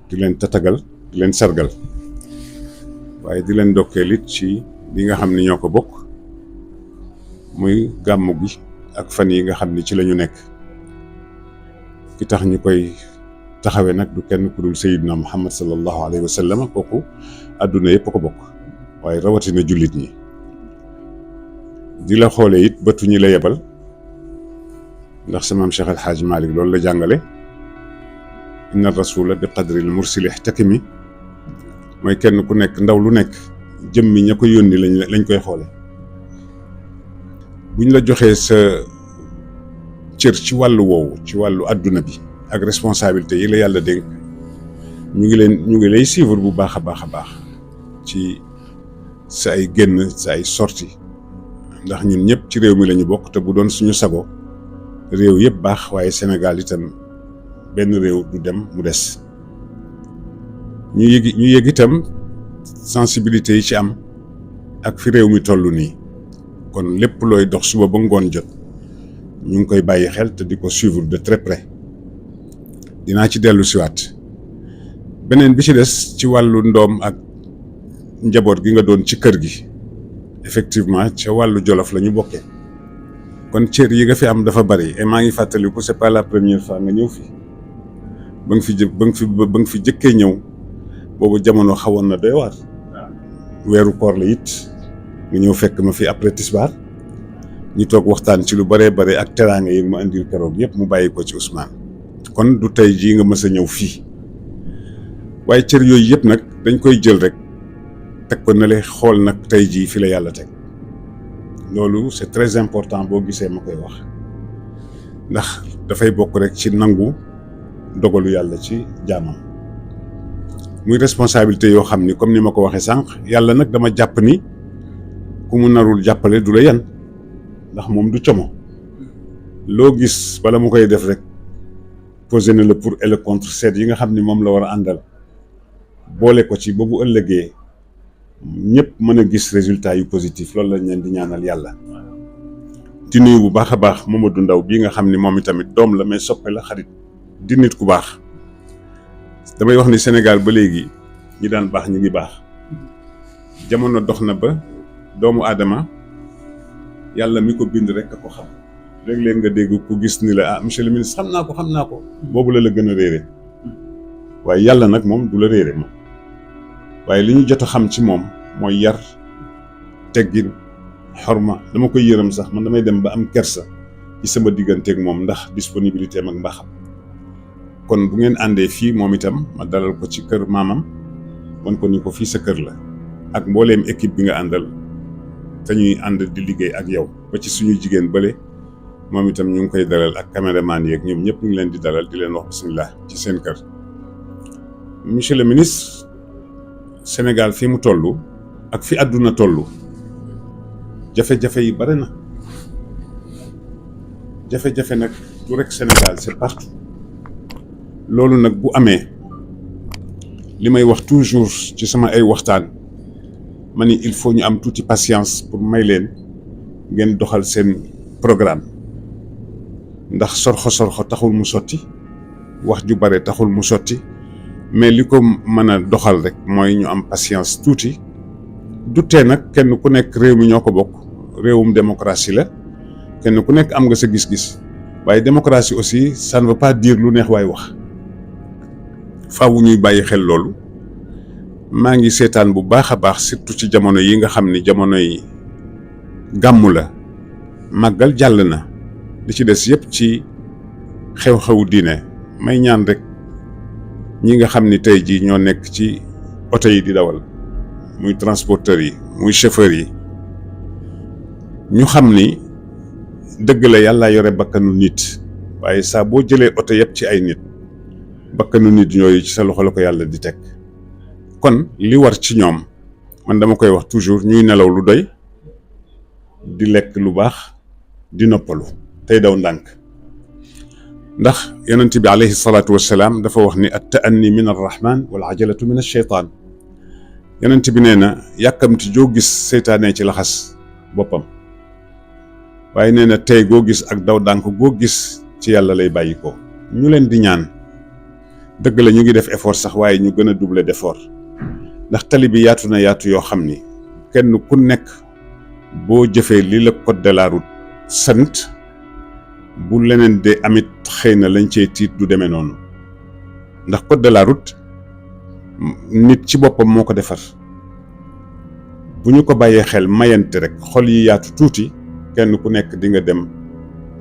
di leen tatagal di leen sargal waaye di leen ndokkeel it ci li nga xam ni ñoo ko bokk muy gàmmu gi ak fan yi nga xam ni ci lañu nekk. ki tax ñu koy taxawe nag du kenn ku dul Seydina Muhammad sallallahu alayhi wa sallam, kooku àdduna yëpp ko bokk waaye rawatina jullit ñi. di la xoole it bëtu ñi la yebal ndax sa maam Cheikh El Hadj Malick loolu la jàngale, inna rasula bi qadri al mursili ihtakimi, mooy kenn ku nekk ndaw lu nekk jëmmi ña ko yónni lañ koy xoole. buñ la joxee sa cër ci wàllu woowu, ci wàllu àdduna bi ak responsabilité yi la yàlla dénk, ñu ngi lay suivre bu baax a baax a baax ci sa ay génn sa ay sorti, ndax ñun ñëpp ci réew mi lañu bokk te bu doon suñu sago réew yëpp baax, waaye Sénégal itam benn réew du dem mu des. ñu yëg itam sensibilité yi ci am ak fi réew mi toll nii, kon lépp looy dox suba ba ngoon jot ñu ngi koy bàyyi xel te di ko suivre de très près. dinaa ci dellu siwaat. beneen bi ci des ci wàllu ndoom ak njaboot gi nga doon ci kër gi, effectivement ca wàllu Jolof la ñu bokkee, kon cër yi nga fi am dafa bari. et maa ngi fàttaliku c'est pas la première fois nga ñëw fi. ba nga fi jëkkee ñëw boobu jamono xawoon na doy waar. weeru koor la it nga ñëw fekk ma fi après tisbaar ñu toog waxtaan ci lu baree bare ak teraanga yi ma indil keroog yëpp mu bàyyi ko ci Ousmane. kon du tey jii nga mës a ñëw fii, waaye cër yooyu yëpp nag dañ koy jël rek teg ko na le xool nag tey jii fi la yàlla teg. loolu c'est très important boo gisee ma koy wax, ndax dafay bokk rek ci nangu dogalu yàlla ci jaamam. muy responsabilité yoo xam ni comme ni ma ko waxee sànq, yàlla nag dama jàpp ni ku mu narul jàppale du la yan, ndax moom du como. loo gis bala mu koy def rek posé na le pour et le contre, seet yi nga xam ni moom la war a àndal boole ko ci ba bu ëllëgee ñëpp mën a gis résultat yu positif. loolu lañ leen di ñaanal yàlla. di nuyu bu baax a baax Mamadou Ndaw bii nga xam ni moom itamit doom la mais soppe la, xarit, di nit ku baax. damay wax ni Sénégal ba léegi ñi daan baax ñu ngi baax. jamono dox na ba doomu aadama yàlla mi ko bind rek a ko xam. léeg-léeg nga dégg ku gis ni la monsieur le ministre xam naa ko boobu la gën a réere, waaye yàlla nag moom du la réere moom. waaye li ñu jot a xam ci moom mooy yar, teggin, xorma. dama koy yërëm sax man, damay dem ba am kersa ci sama digganteeg moom ndax disponibilité am ak mbaaxam. kon bu ngeen àndee fii moom itam ma dalal ko ci kër maamam, wan ko ni ko fii sa kër la, ak mbooleem équipe bi nga àndal te ñuy ànd di liggéey ak yow, ba ci suñu jigéen bële moom itam ñu ngi koy dalal ak caméraman yeeg ñoom ñëpp ñu ngi leen di dalal di leen wax bismillah ci seen kër. monsieur le ministre, Sénégal fi mu toll ak fi àdduna toll jafe-jafe yi bare na. jafe-jafe nag du rek Sénégal, c'est partout. loolu nag bu amee li may wax toujours ci sama ay waxtaan ma ni il faut ñu am tuuti patience pour may leen ngeen doxal seen programme, ndax sorxo taxul mu sotti, wax ju bare taxul mu sotti. mais li ko mën a doxal rek mooy ñu am patience tuuti. du tee nag kenn ku nekk réew mi ñoo ko bokk, réewum démocratie la, kenn ku nekk am nga sa gis-gis. waaye démocratie aussi ça ne veut pas dire lu neex waay wax. faaw ñuy bàyyi xel loolu. maa ngi seetaan bu baax a baax surtout ci jamono yi nga xam ni jamono yi gàmmu la, màggal jàll na, li ci des yëpp ci xew-xewu diine. may ñaan rek ñi nga xam ni tey jii ñoo nekk ci oto yi di dawal, muy transporteurs yi muy chauffeurs yi, ñu xam ni dëgg la yàlla yore bakkanu nit, waaye saa boo jëlee oto yëpp ci ay nit, bakkanu nit yooyu ci sa loxo la ko yàlla di teg. kon li war ci ñoom, man dama koy wax toujours, ñuy nelaw lu doy, di lekk lu baax, di noppalu tey daw ndànk. ndax yonent bi alayhi salaatu wassalaam dafa wax ni at ta'anni min arrahman wal ajalatu min ash-shaytaan. yonent bi nee na yàkkamti joo gis seytaane ci laxas boppam, waaye nee na tey goo gis ak daw ndànk goo gis ci yàlla lay bàyyi ko. ñu leen di ñaan dëgg la ñu ngi def effort sax waaye ñu gën a doubler d'effort ndax tali bi yaatu na yaatu yoo xam ni kenn ku nekk boo jëfee li la code de la route sant bu leneen de amit xëy na lañ cee tiit du demee noonu ndax code de la route nit ci boppam moo ko defar bu ñu ko bàyyee xel mayante rek xol yi yaatu tuuti kenn ku nekk di nga dem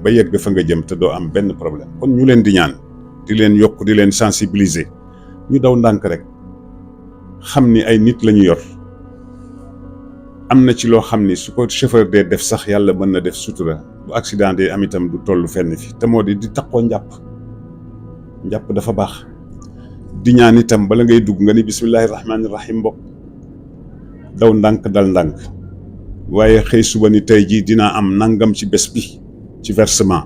ba yegg fa nga jëm te doo am benn problème kon ñu leen di ñaan di leen yokk di leen sensibiliser ñu daw ndànk rek xam ni ay nit lañu yor am na ci loo xam ni su ko chauffeur dee def sax yàlla mën na def sutura bu accident dee am itam du toll fenn fi te moo di takkoo njàpp dafa baax di ñaan itam bala ngay dugg nga ni bismillahi rahmaani rahim mbokk daw ndànk dal ndànk waaye xëy suba ni tey jii dinaa am nangam ci bés bi ci versement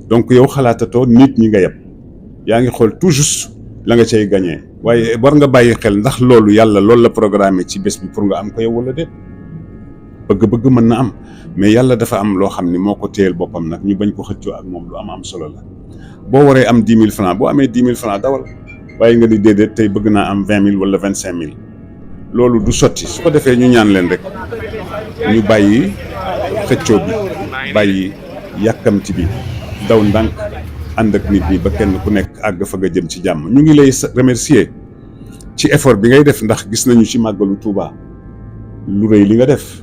donc yow xalaatatoo nit ñi nga yeb yaa ngi xool tout juste la nga cay gagné waaye war nga bàyyi xel ndax loolu yàlla loolu la programmé ci bés bi pour nga am ko yow wala déet bëgg-bëgg mën na am mais yàlla dafa am loo xam ni moo ko téyel boppam nag ñu bañ ko xëccoo ak moom lu am solo la boo waree am 10 000 francs boo amee 10 000 francs dawal waaye nga ni déedéet tey bëgg naa am 20 000 wala 25 000 loolu du sotti su ko defee ñu ñaan leen rek ñu bàyyi xëccoo bi bàyyi yàkkamti bi daw ndànk ànd ak nit ñi ba kenn ku nekk àgg fa nga jëm ci jàmm ñu ngi lay remercier ci effort bi ngay def ndax gis nañu ci màggalu Touba lu rëy li nga def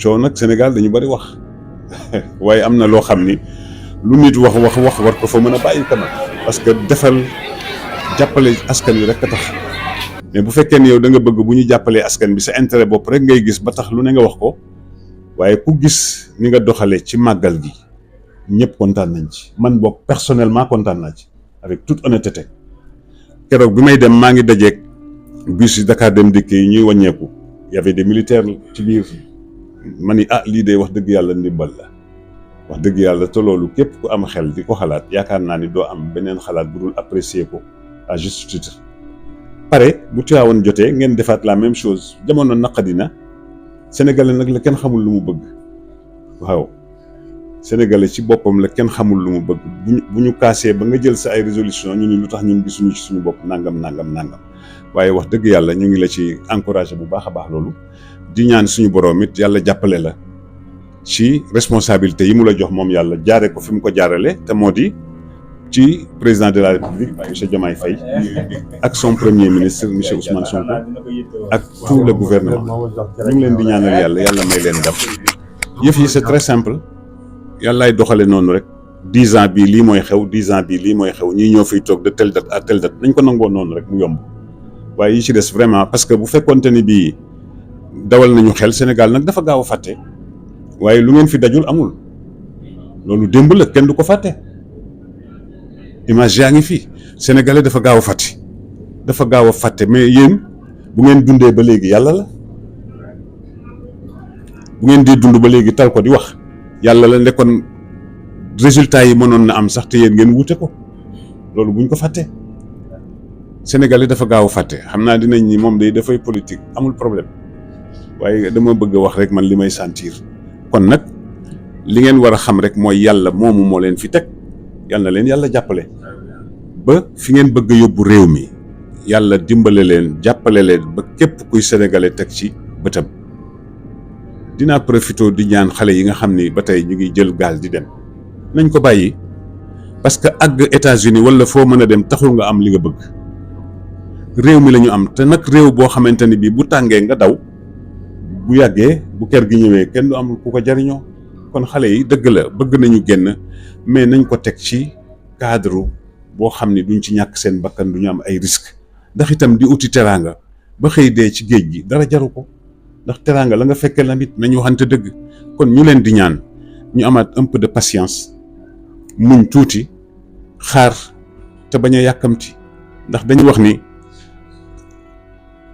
coo nag Sénégal dañu bari wax waaye am na loo xam ni lu nit wax war ko fa mën a bàyyi tamit parce que defal jàppale askan wi rek a tax mais bu fekkee ni yow da nga bëgg bu ñu jàppalee askan bi sa intérêt bopp rek ngay gis ba tax lu ne nga wax ko waaye ku gis ni nga doxalee ci màggal gi ñëpp kontaan nañ ci man boog personnellement kontaan naa ci avec toute honnêteté keroog bi may dem maa ngi dajeeg bus yi Dakar Dem Dikk yi ñuy wàññeeku y avait des militaires ci biir ma ni lii de wax dëgg yàlla ndimbal la wax dëgg yàlla te loolu képp ku am xel di ko xalaat yaakaar naa ni doo am beneen xalaat bu dul apprécier ko à juste titre pare bu Tiwaawan jotee ngeen defaat la même chose jamono naqadina sénégalais nag la kenn xamul lu mu bëgg waaw sénégalais ci boppam la kenn xamul lu mu bëgg bu ñu kaasee ba nga jël sa ay résolution ñu ni lu tax ñun gisuñu ci suñu bopp nangam waaye wax dëgg yàlla ñu ngi la ci encouragé bu baax a baax loolu di ñaan suñu borom it yàlla jàppale la ci responsabilité yi mu la jox moom yàlla jaare ko fi mu ko jaarale te moo di ci président de la république monsieur Diomaye Faye ak son premier ministre monsieur Ousmane Sonko ak tout le gouvernement ñu ngi leen di ñaanal yàlla may leen ndam yëf yi c'est très simple yàllaay doxale noonu rek 10 ans bii lii mooy xew 10 ans bii lii mooy xew ñii ñoo fiy toog de telle date à telle date nañ ko nangoo noonu rek mu yomb waaye yi ci des vraiment parce que bu fekkoonte ni bii dawal nañu xel Sénégal nag dafa gaaw a fàtte waaye lu ngeen fi dajul amul loolu démb la kenn du ko fàtte image yaa ngi fi sénégalais dafa gaaw a fàtte mais yéen bu ngeen dundee ba léegi yàlla la bu ngeen di dund ba léegi tal ko di wax yàlla la nekkoon résultat yi mënoon na am sax te yéen ngeen wuute ko loolu buñ ko fàtte sénégalais dafa gaaw a fàtte xam naa dinañ ni moom day dafay politique amul problème waaye dama bëgg a wax rek man li may sentir kon nag li ngeen war a xam rek mooy yàlla moomu moo leen fi teg yàlla na leen yàlla jàppale ba fi ngeen bëgg a yóbbu réew mi yàlla dimbale leen jàppale leen ba képp kuy sénégalais teg ci bëtam dinaa profité di ñaan xale yi nga xam ni ba tey ñu ngi jël gaal di dem nañ ko bàyyi parce que àgg États-Unis wala foo mën a dem taxul nga am li nga bëgg réew mi la ñu am te nag réew boo xamante ni bii bu tàngee nga daw bu yàggee bu kër gi ñëwee kenn du am ku ko jariñoo kon xale yi dëgg la bëgg nañu génn mais nañ ko teg ci cadre boo xam ni duñ ci ñàkk seen bakkan du ñu am ay risque ndax itam di uti teraanga ba xëy dee ci géej gi dara jaru ko ndax teraanga la nga fekkee tamit nañu waxante dëgg kon ñu leen di ñaan ñu amaat un peu de patience muñ tuuti xaar te bañ a yàkkamti ndax dañu wax ni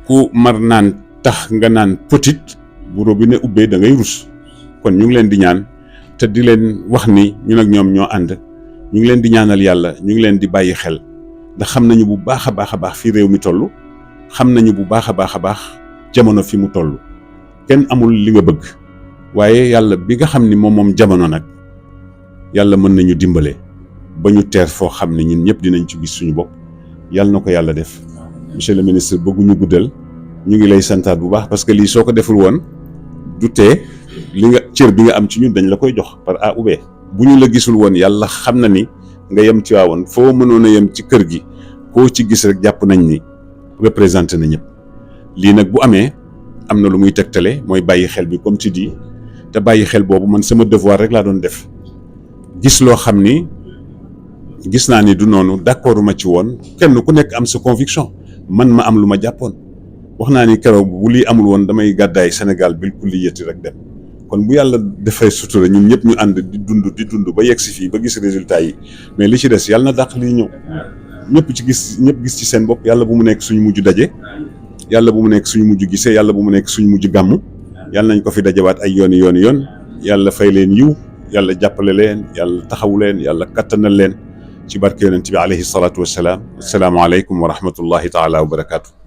ku mar naan tax nga naan petit bu robinet ubbee da ngay rus kon ñu ngi leen di ñaan te di leen wax ni ñun ak ñoom ñoo ànd ñu ngi leen di ñaanal yàlla ñu ngi leen di bàyyi xel ndax xam nañu bu baax a baax fii réew mi toll xam nañu bu baax a baax jamono fi mu toll kenn amul li nga bëgg waaye yàlla bi nga xam ni moom jamono nag yàlla mën nañu dimbale ba ñu teer foo xam ne ñun ñëpp dinañ ci gis suñu bopp yàlla na ko yàlla def. monsieur le ministre bëgguñu guddal ñu ngi lay santaat bu baax parce que lii soo ko deful woon du tee li nga cër bi nga am ci ñun dañ la koy jox par A ou B. bu ñu la gisul woon yàlla xam na ni nga yem ci waawoon foo mënoon a yem ci kër gi koo ci gis rek jàpp nañ ni représenté na ñëpp. lii nag bu amee am na lu muy tegtale mooy bàyyi xel bi comme tu dis te bàyyi xel boobu man sama devoir rek laa doon def gis loo xam ni gis naa ni du noonu d'accord ma ci woon kenn ku nekk am sa conviction man ma am lu ma jàppoon wax naa ni keroog bu lii amul woon damay gàddaay Sénégal bil kulliyati rek dem kon bu yàlla defee sutura ñun ñëpp ñu ànd di dund ba yegg si fii ba gis résultat yi mais li ci des yàlla na dàq lii ñëw ñëpp gis ci seen bopp yàlla bu mu nekk suñu mujj daje yàlla bu mu nekk suñu mujj gisee yàlla bu mu nekk suñu mujj gàmm yàlla nañ ko fi dajewaat ay yoon yàlla fay leen yiw yàlla jàppale leen yàlla taxawu leen yàlla kattanal leen ci barke yonent bi alayhi salaatu wassalaam assalaamu aleykum wa rahmatullahi taala wa barakaatu.